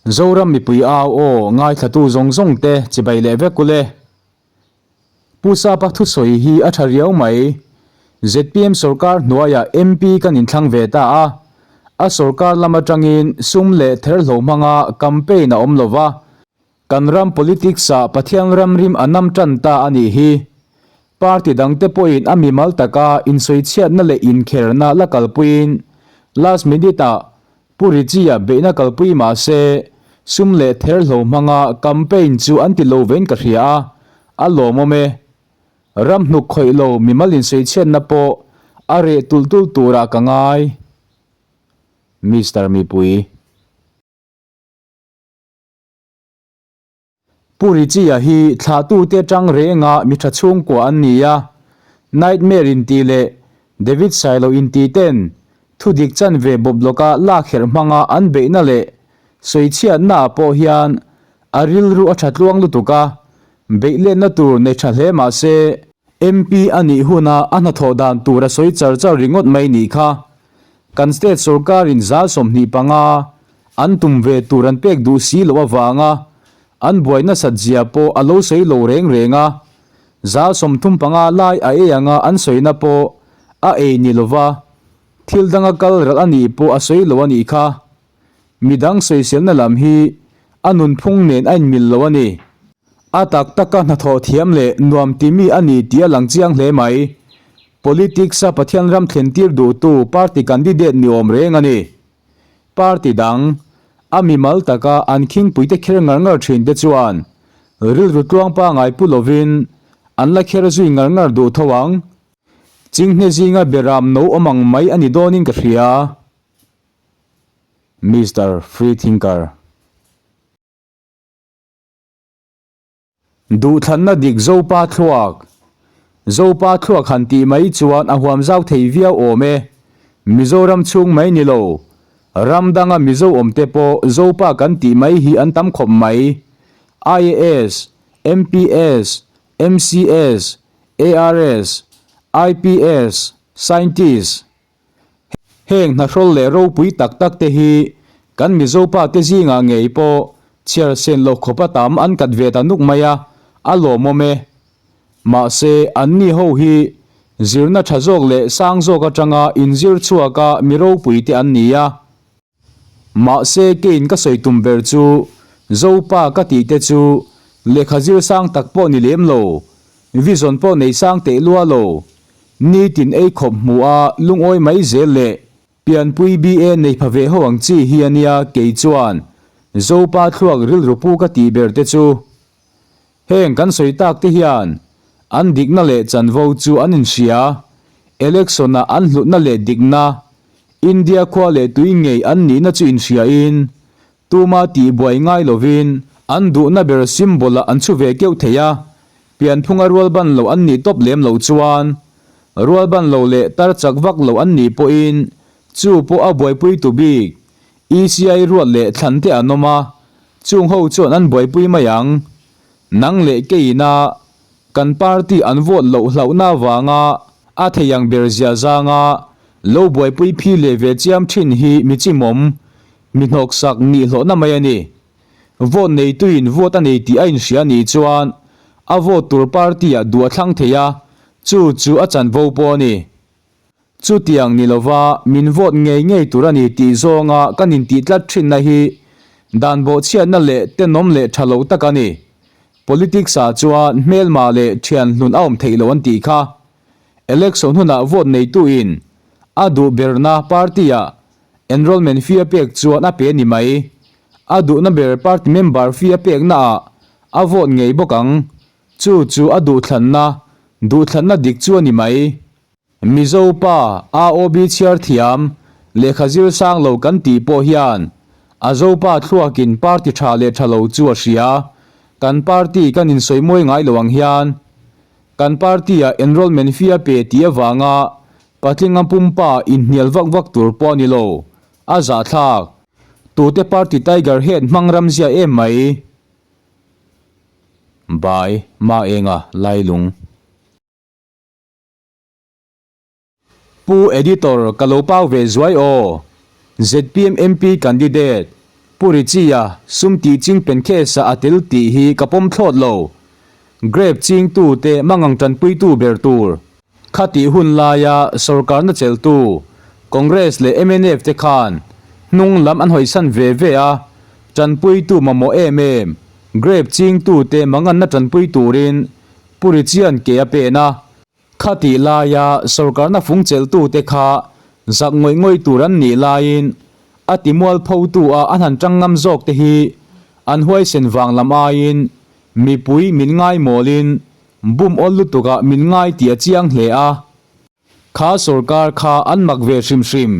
Zoram mipui au aw ngaithlatu zawng zawng te chibai leh vek ule. Pu Sapa thusawi hi a tha riau mai. Zpm sorkar hnuaiah MP kan inthlang ve ta a, a sorkar lam atangin sum leh therhlo hmanga campaign a awm lova, kan ram politics ah Pathian ram rim a nam tan ta a nih hi. Party dangte pawhin a mimal taka insawichhiatna leh inkherna la kalpuiin last minute ah Pu Richie-a beihna kalpui mah se, sum leh therhlo hmanga campaign chu an ti lo vein ka hria a, a lawmawm e. Ram hnuk khawih lo mimal insawichhiatna pawh a reh tulh tulh turah ka ngai. Mister Mipui. Pu Richie-a hi thlahtute atang renga mi tha chhungkua an ni a, Nightmare inti leh David Sailo inti ten thudik chanve bawp lawka lak herh hmanga an beihna leh sawichhiatnaah pawh hian a rilru a tha tluang lutuk a, beih lenna tur nei tha hle mah se, MP a nih huna a hnathawh dan tur a sawi char char ringawt mai nih kha. Kan state sorkarin zal 25 an tum ve tur an pek duh si loh avanga an buai nasat zia pawh a lo sawi lo reng reng a. Zal 35 lai a ei anga an sawina pawh a ei ni lova thil danga kal ralh a nih pawh a sawi lo a nih kha. Midang sawiselna lam hi a nunphung nen a inmil lo a ni. A tak taka hnathawh thiam leh nuam timi a ni tih a lang chiang hle mai. Politics-a Pathian ram thlentir duhtu party candidate ni awm reng a ni. Party dang, a mimal taka an khingpuite kher ngar ngar thin te chuan rilru tluang pangai pu lovin an la kher zui ngar ngar duh tho ang. Chinghne zinga beram no awm ang mai a ni dawnin ka hria. Mister Freethinker. Duhthlanna dik Zopa thluak. Zopa thluak han tih mai chuan a huam zau thei viau awm e. Mizoram chhung mai ni lo, ram danga Mizo awmte pawh Zopa kan tih mai hi an tam khawp mai. IAS, MPS, MCS, ARS, IPS, Scientist. Heng hnahrawl leh ropui tak tak te hi kan Mizo pa te zingah ngei pawh chhiar sen loh khawpa tam an kat ve ta nuk mai a, a lawmawm e. Mahse, anni ho hi zirna tha zawk leh sang zawk atanga inzir chhuaka mi ropui te an ni a. Mahse keiin ka sawi tum ber chu Zopa ka tih te chu lehkha zir sang tak pawh ni lem lo, vision pawh nei sang teh lua lo, nitin ei khawp hmuh a lungawi mai zel leh pianpui BA nei pha ve ho ang chi hi a nia kei chuan Zopa thluak rilru pu ka tih ber te chu. Heng kan sawi tak te hian an dikna leh chanvo chu an inhria, election-a an hlutna leh dikna, India khua leh tui ngei an nihna chu inhriain, tuma tihbuai ngai lovin an duhna ber symbol-ah an chhu ve keuh thei a, pianphunga rualban lo an nih tawp lem loh chuan rualban lo leh tar chak vak lo an nih pawhin chu pawh a buaipui tu bik ECI ruat leh thlan te an awm a, chung ho chuan an buaipui mai ang. Nang leh keiin a kan party an vote loh hlauhna avanga a thei ang ber zia zanga lo buaipui phi leh ve chiam thin hi mi chimawm, mi hnawksak nih hlawhna mai a ni. Vote neituin vote a nei tih a inhria nih chuan a vote tur party ah duh a thlang thei a, chu chu a chanvo pawh a ni. Chutiang ni lova min vote ngei ngei tur a ni tih zawnga kan intih tlat thinna hi dan bawhchhiatna leh tenawm leh tha lo tak a ni. Politics ah chuan hmelma leh thian hlun a awm theih loh an tih kha. Election hunah vote neitu in a duh berna party ah enrollment fee a pek chuan a pe ni mai. A duhna ber party member fee a pekna ah a vote ngei bawk ang. Chu chu a duhthlanna, duhthlanna dik chu a ni mai. Mizo pa AOB chhiar thiam, lehkha zir sang lo kan tih pawh hian a Zopa thluakin party tha leh tha lo chu a hria. Kan party kan insawi mawi ngai lo ang hian kan party-ah enrollment fee a pe tih avanga patlinga pumpa inhnial vak vak tur pawh a ni lo. A zahthlak. Tute party tiger head hmang ramzia em mai. Bai, Maenga, Lailung. Pu Editor ka lo pau ve zuai aw. Zpm MP candidate. Pu Richie-a sum tih ching pen case-ah a tel tih hi ka pawm thlawt lo. Grape chingtute mangang tanpuitu ber tur. Khatih hun laia sorkarna chelhtu Congress leh mnf te khan hnung lam an hawisan ve ve a, tanpuitu mamawh em em grape chingtute manganna tanpui turin Pu Richie-a'n ke a pen a. Khatih laia sorkarna fung chelhtute kha zak ngawih ngawih tur an nih laiin a ti mualphotu a an han tang ngam zawk te hi an huaisen vang lam aiin mipui min ngaimawlin bum awl lutukah min ngai tih a chiang hle a. Kha sorkar kha an mak ve hrim hrim.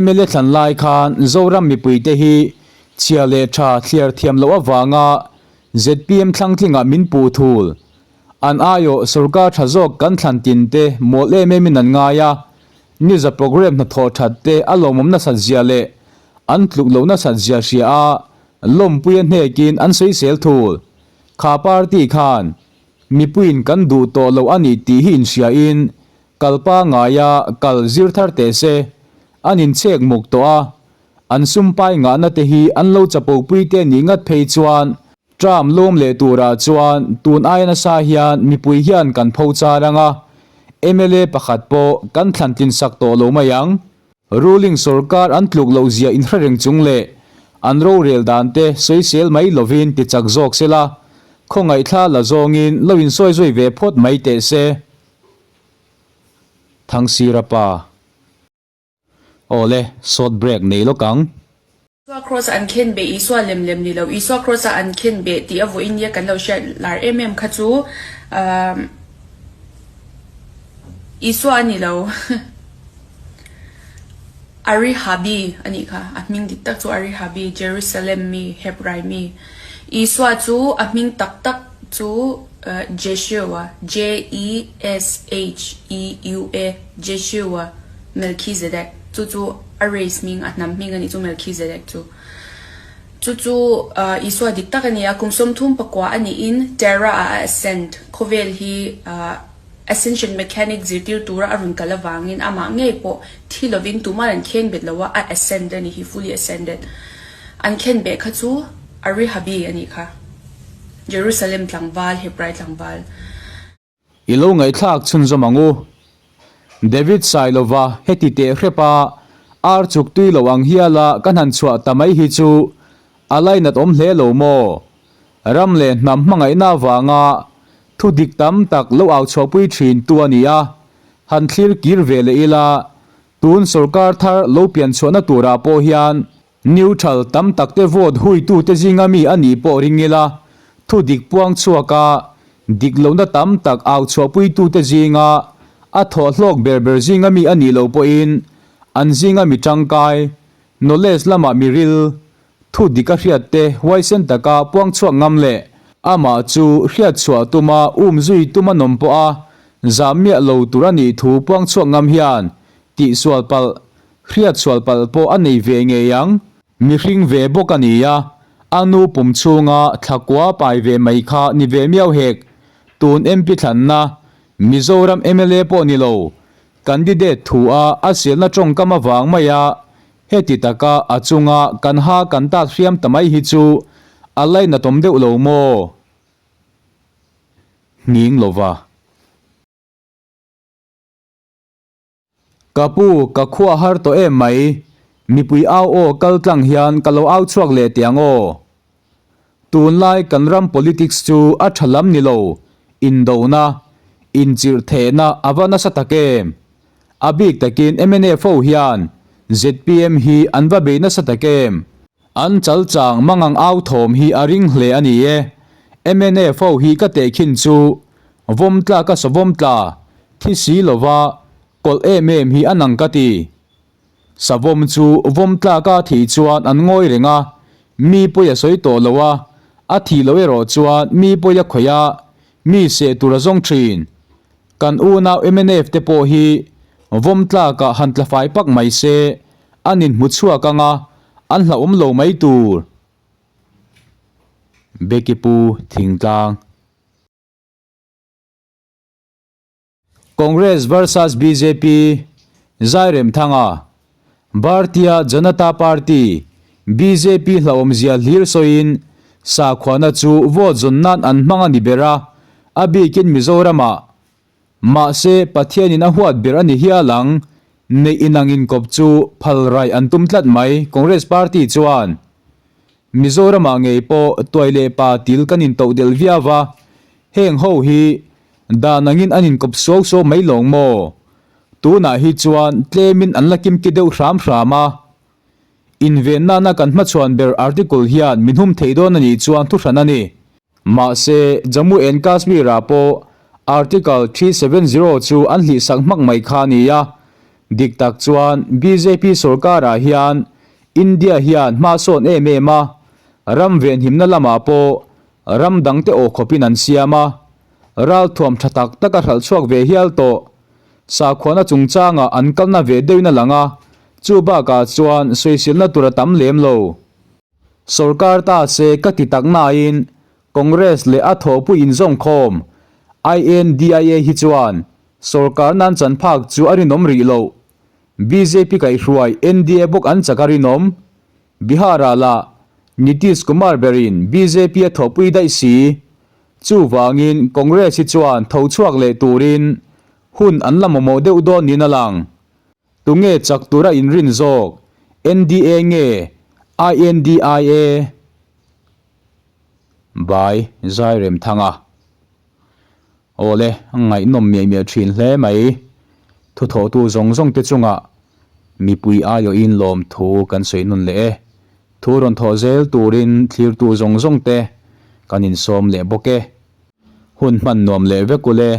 Mla thlan lai khan Zoram mipuite hi chhia leh tha thliar thiam loh avanga zpm thlangtlingah min puh thul. An aiawh sorkar tha zawk kan thlan tin te mawl em em in an ngai a, niza programme hnathawh that te a lawmawm nasat zia leh an tluk loh nasat zia hria a, lawmpui a hnekin an sawisel thul. Kha party khan mipuiin kan duh tawh lo a ni tih hi inhriain kal pangaia kal zir thar teh se, an inchhek muk tawh a, an sum pai ngahna te hi an lo chapopui te nih ngat phei chuan Term lawm leh turah chuan tun aia nasa hian mipui hian kan pho char ang a, mla pakhat pawh kan thlan tlin sak tawh lo mai ang. Ruling sorkar an tluk loh zia inhre reng chung leh an rorel dan te sawisel mai lovin ti chak zawk se la, khawngaihthla la zawngin lo insawi zui ve phawt mai teh se. Thangsira pa. Awle, short break nei lawk ang. Isua Kraws-a an khen beh, Isua lem lem ni lo, Isua Kraws-a an khen beh tih a vawiin nia kan lo hriat lar em em kha chu umm Isua a ni lo Arihabi a nih kha, a hming dik tak chu Arihabi, Jerusalem mi, Hebrai mi. Isua chu a hming tak tak chu Jeshua, J-E-S-H-E-U-A, Jeshua Melchizedek chu chu A race hming, a hnam hming a nih chu Melchizedek chu. Chu chu Isua dik tak a ni a, kum 34 a niin Terra ah a ascend, khawvel hi ascension mechanic zirtir tura a rawn kal avangin amah ngei pawh thi lovin tuman an khen bet lo a, a ascend a ni hi, fully ascended. An khen beh kha chu Arihabi a nih kha, Jerusalem tlangval, Hebrai tlangval. I lo ngaihthlak chhunzawm ang u. David Sailova heti teh hrep a, ar chuk tui lo ang hiala kan han chhuah ta mai hi chu a lainat awm hle lo maw? Ram leh hnam hmangaihna avanga thu dik tam tak lo au chhuahpui thin tu a ni a, han thlir kir ve leh ila, tun sorkar thar lo pian chhuahna turah pawh hian Neutral tam takte vote huitute zinga mi a nih pawh ring ila, thu dik puang chhuaka dik lohna tam tak au chhuahpuitute zinga a thawh hlawk ber ber zinga mi a nih loh pawhin an zinga mi tangkai, knowledge lama mi ril, thu dik a hriatte huaisen taka puang chhuak ngam leh amah chu hriat chhuah tuma um zui tum a nawm pawha zah miah lo tur a nih thu puang chhuak ngam hian tihsual palh Hriat sual palh pawh a nei ve ngei ang. Mihring ve bawk a ni a, a nu pum chhunga thlakua pai ve mai kha ni ve miau hek. Tun MP thlanna, Mizoram mla pawh ni lo, candidate thu a a sialna tawngkam avang mai a, heti taka a chunga kan ha kan tat hriam ta mai hi chu a lainatawm deuh lo maw? Nghing lova. Ka pu, ka khua har tawh em mai. Mipui au aw kal tlang hian ka lo au chhuak leh teh ang aw. Tunlai kan ram politics chu a tha lam ni lo, indona, inchirh thehna a va nasa tak em. A bik takin mnf ho hian zpm hi an va bei nasa tak em. An chal chang mangang au thawm hi a ring hle a ni e. Mnf ho hi ka tehkhin chu Vawm tla ka sa vawm tla, thi si lova kawlh em em hi a nang ka ti. Savawm chu vawm tlaka a thih chuan an ngawi reng a, mi pawi a sawi tawh lo a, a thih loh erawh chuan mi pawi a khawih a, mi seh tur a zawng thin. Kan unau mnf te pawh hi vawm tlakah han tla fai pak mai se, an inhmu chhuak ang a, an hlauhawm lo mai tur. Becky Pu Thingtlang. Congress versus bjp, Zairemthanga, Bhartiya Janata Party, Bjp hlauhawmzia hlir sawiin sakhuana chu vote zawn nan an hmang a ni ber a, a bikin Mizoramah. Mahse, Pathianin a huat ber a ni hial ang, neih inang inkawp chu phal raih an tum tlat mai, Congress party chuan. Mizoramah ngei pawh tuai leh pa til kan intoh delh viau va, heng ho hi dan angin an inkawp suau suau mai lawng maw? Tunah hi chuan tlemin an la kimki deuh hram hram a. Inven nana kan hmachhuan ber article hian min hum thei dawn a nih chuan thuhran a ni. Mahse, Jammu and Kashmir-ah pawh Article 370 chu an hlihsak hmak mai kha a ni a. Dik tak chuan bjp sorkarah hian India hian hma sawn em em a, ram venhimna lamah pawh ram dangte aw khawpin an siam a, ralthuam tha tak tak a hralh chhuak ve hial tawh. Sakhuana chungchangah an kalna ve deuhin a lang a, chu bakah chuan sawisilna tur a tam lem lo. Sorkar ta se ka ti tak nain Congress leh a thawhpui inzawmkhawm INDIA hi chuan sorkar nan chan phak chu a rinawm rih loh. Bjp kaihhruai NDA bawk an chak a rinawm. Bihar-ah lah Nitish Kumar berin bjp a thawhpui daih si. Chuvangin Congress hi chuan tho chhuak leh turin hun an la mamawh deuh dawn niin a lang. Tunge chak tura inrin zawk? NDA nge INDIA? By Zairemthanga. Awle, a ngaihnawm miah miah thin hle mai. Thuthawhtu zawng zawng te chungah mipui aiawhin lawmthu kan sawi nawn leh e. Thu rawn thawh zel turin thlirtu zawng zawng te kan insawm leh bawk e. Hun hman nuam leh vek ule.